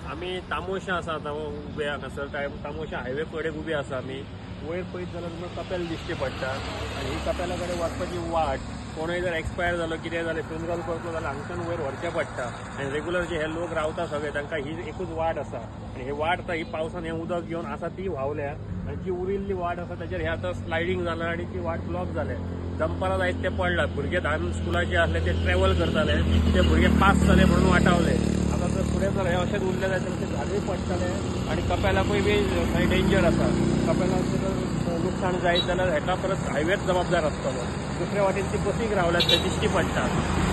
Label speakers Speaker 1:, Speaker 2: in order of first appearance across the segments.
Speaker 1: आमी तामोशा आसा आतां उबे हांगासर तामोशा हायवे कडेन उबे आसा आमी. वयर पळयत जाल्यार तुमकां कपेल दिश्टी पडटा आनी ही कपेला कडेन वचपाची वाट, कोणूय जर एक्सपायर जालो कितें जालें फ्युनरल करतलो जाल्यार हांगच्यान वयर व्हरचें पडटा. आनी रेगुलर जे हे लोक रावता सगळे तांकां ही एकूच वाट आसा आनी ही वाट आतां ही पावसान हें उदक घेवन आसा ती व्हांवल्या आनी जी उरिल्ली वाट आसा ताचेर हें आतां स्लायडींग जालां आनी ती वाट ब्लॉक जाल्या. दनपारां जायत ते पडला, भुरगे धान स्कुलाचे आसले ते ट्रॅवल करताले, ते भुरगे पास जाले म्हणून वाटावले. आतां जर फुडें जर हें अशेंच उरलें जायत जाल्यार तें झाडूय पडटलें आनी कपेलाकूय बी थंय डेंजर आसा. कपेलाक जर लुकसाण जायत जाल्यार हेका परत हायवेच जबाबदार आसतलो. दुसरे वाटेन ती बसीक रावल्यात ते दिश्टी पडटा,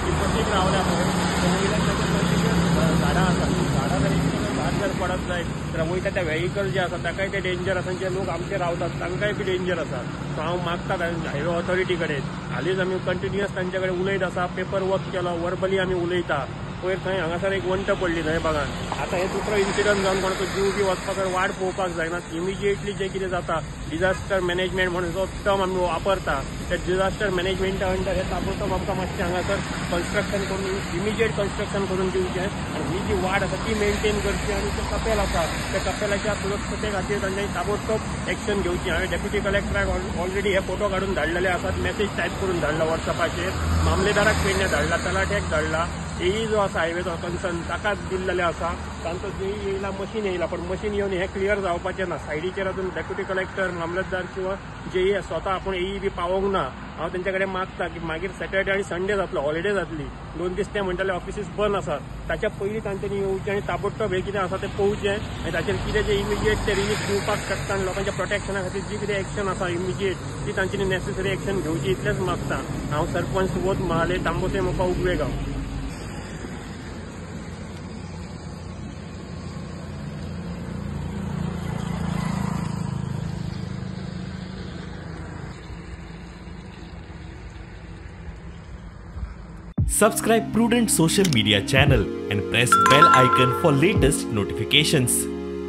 Speaker 1: ती बसीक रावल्या पळय वयल्यान ताच्या कंटिन्युअस झाडां आसा, ती झाडां जर एक झाड जर पडत जायत जाल्यार वयता त्या व्हेकल जे आसा ताकाय ते डेंजर आसा, जे लोक आमचे रावतात तांकांय बी डेंजर आसा. सो हांव मागता हायवे ऑथॉरिटी कडेन, हालींच आमी कंटिन्युअस तांचे कडेन उलयत आसा, पेपर वर्क केलो, वर्बली आमी उलयता. पयर थंय हांगासर एक वंट पडली थंय बागान, आतां हे दुसरो इन्सिडंट जावन कोणाचो जीव बी वचपाक वाट पळोवपाक जायना. इमिजिएटली जें कितें जाता डिजास्टर मॅनेजमेंट म्हणून जो टर्म आमी वापरता त्या डिजास्टर मॅनेजमेंटा अंडर हे ताबडतोब आमकां मातशें हांगासर कन्स्ट्रक्शन करून इमिजिएट कन्स्ट्रक्शन करून दिवचें आनी ही जी वाट आसा ती मेंटेन करची आनी तें कपेल आसा त्या कपेलाच्या सुरक्षते खातीर तांच्यांनी ताबडतोब एक्शन घेवची. हांवें डेप्युटी कलेक्टराक ऑलरेडी हे फोटो काडून धाडलेले आसात, मॅसेज टायप करून धाडला वॉट्सॅपाचेर, मामलेदाराक पेडणे धाडला, तलाठ्याक धाडला, एई जो आसा हायवेचो कन्सर्न ताका दिल्लेले आसा. तांचो जेई येयला मशीन येयला, पण मशीन येवन हें क्लियर जावपाचें ना. सायडीचेर अजून डेप्युटी कलेक्टर, मामलेदार किंवा जेई स्वता आपूण एई बी पावोंक ना. हांव तेंच्या कडेन मागता की मागीर सॅटर्डे आनी संडे जातलो, हॉलिडे जातली, 2 दीस ते म्हणटाले ऑफिसीस बंद आसात, ताच्या पयलीं तांच्यांनी येवचें आनी ताबडतोब हें कितें आसा तें पळोवचें आनी ताचेर कितें जें इमिजिएट तें रिलीफ दिवपाक शकता आनी लोकांच्या प्रोटेक्शना खातीर जी कितें एक्शन आसा इमिजिएट ती तांच्यांनी नॅसेसरी एक्शन घेवची, इतलेंच मागता. हांव सरपंच सुबोध महाले, तांबोसे मोपा, उगवे गांव.
Speaker 2: Subscribe Prudent Social Media channel and press bell icon for latest notifications.